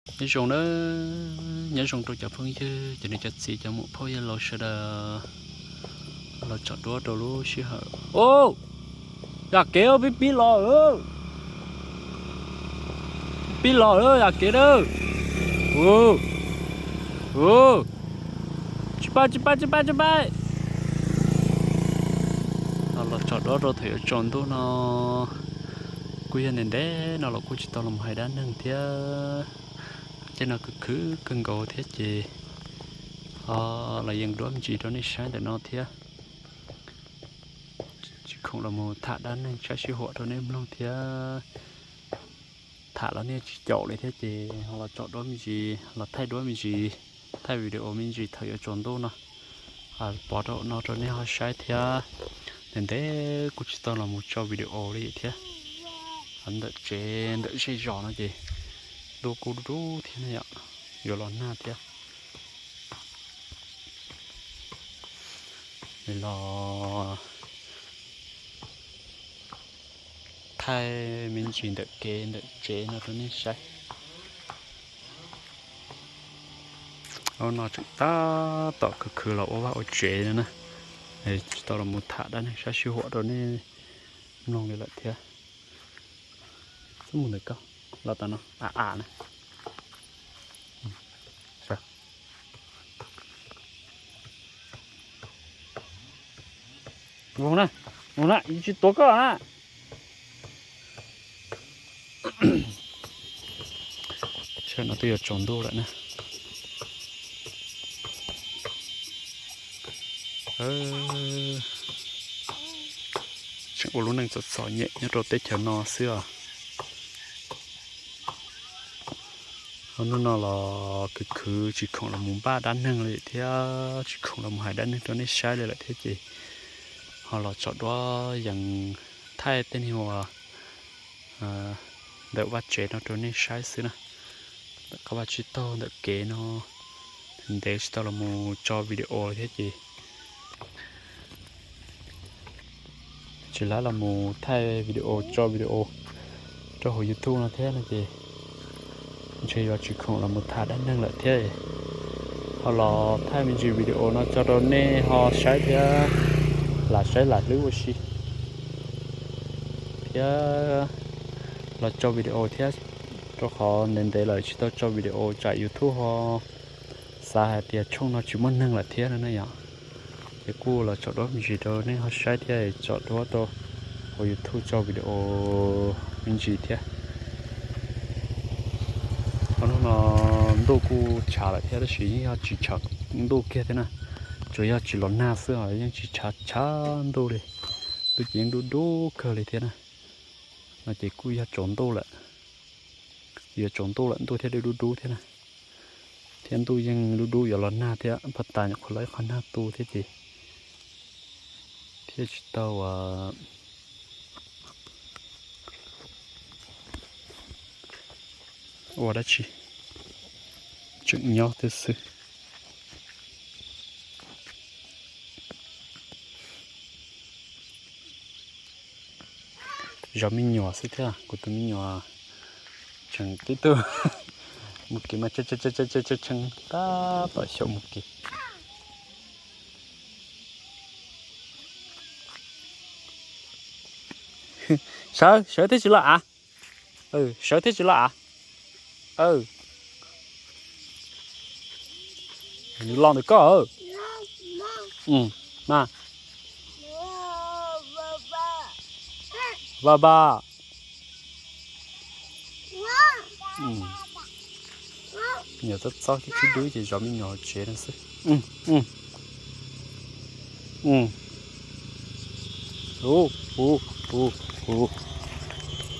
Nyob zoo na, nyob zoo rau cov phooj ywg, cov niam cov txiv, cov muam phauj yawg laus sawv daws los tsom duab rau lub sij hawm. Yam kev pib pib los, pib los yam kev na. Tsis pab, tsis pab, tsis pab, tsis pab. Los tsom duab rau thaum yuav tsaus ntuj no, kuj yog ntev ntev no los kuj tsis tau los hais dab neeg thiab. Tej no khwv khwv kawg nkaus thiab ces los yees duab me ntsis rau nej saib ntawm no thiab. Tsis khoom los mus tham dab neeg saib sij huam rau nej mloog thiab. Tham los nej tsis caum li thiab ces ho los tsom duab me ntsis, los thaij duab me ntsis, thaij video me ntsis thaum yuav tsaus ntuj no. Pov rau no rau nej ho saib thiab. Ntev ntev kuj tsis tau los mus tso video li thiab. Ntawm tsev ntawm zej zos no ces ntuj kuj dub dub thiab ne yom, yuav los nag thiab. Los thaij me ntsis ntawm kev ntawm tsev no rau nej saib. Ub, no tseem tab tom khwv khwv los ua vaj ua tsev no na. Tsis tau los mus tham dab neeg saib sij huam rau nej mloog li lawm thiab. Xub mus ntawm ko, los tom no a a na. Mus na, mus na, tsis tuav koj na. Sab no twb yuav tsaus ntuj lawm na. Tseem ua lub neej txom txom nyem nyob rau teb chaws no xwb os. Hnub no los khwv khwv tsis khoom los mus npaj dab neeg li thiab tsis khoom los mus hais dab neeg rau nej saib li lawm thiab ces ho los tsom duab yees thaij tej niag uas ntawm vaj tsev no rau nej saib xwb na. Ntawm qab vaj tsib taug ntawm kev no ntev tsis tau los mus tso video thiab ces tsis lam los mus thaij video tso video rau hauv YouTube no thiab no ces ntshe yuav tsis khoom los mus tham dab neeg lawm thiab. Ho los thaij me ntsis video no tso rau nej ho saib thiab lam saib lam hlwb ua si thiab los tso video thiab, rau qhov ntev ntev lawm tsis tau tso video tsam YouTube ho xav hais tias tshooj no tsis muaj neeg lawm thiab no na yom. Ces kuj los tsom duab me ntsis rau nej ho saib thiab tsom duab rau hauv YouTube tso video me ntsis thiab. Hnub no ntuj kuj tshav lawm thiab tab sis yeej yog tsis tshav ntuj kiag thiab na, tsuas yog tsis los nag xwb os yeej tsis tshav tshav ntuj li. Ntuj ces yeej dub dub kawg li thiab na. No ces kuj yog tsaus ntuj lawm, yuav tsaus ntuj lawm ntuj thiaj li dub dub thiab na. Thiab ntuj yeej dub dub yuav los nag thiab, pag tas nyuam qhuav los ib qho nag tu thiab ces thiaj tsis tau ua dab tsi, tseem nyob thiab xwb. Zov me nyuam xwb thiab, kuv tus me nyuam tseem tib tug mus kev mas tshee tab tom xyaum mus kev. Sawv, sawv thiab tsis los av? Sawv thiab tsis los av? Nws los ntawm koj. Ma, va va. Nyuam txob txob tib tib dub ces zov me nyuam hauv tsev no xwb. Hu, hu, hu, hu.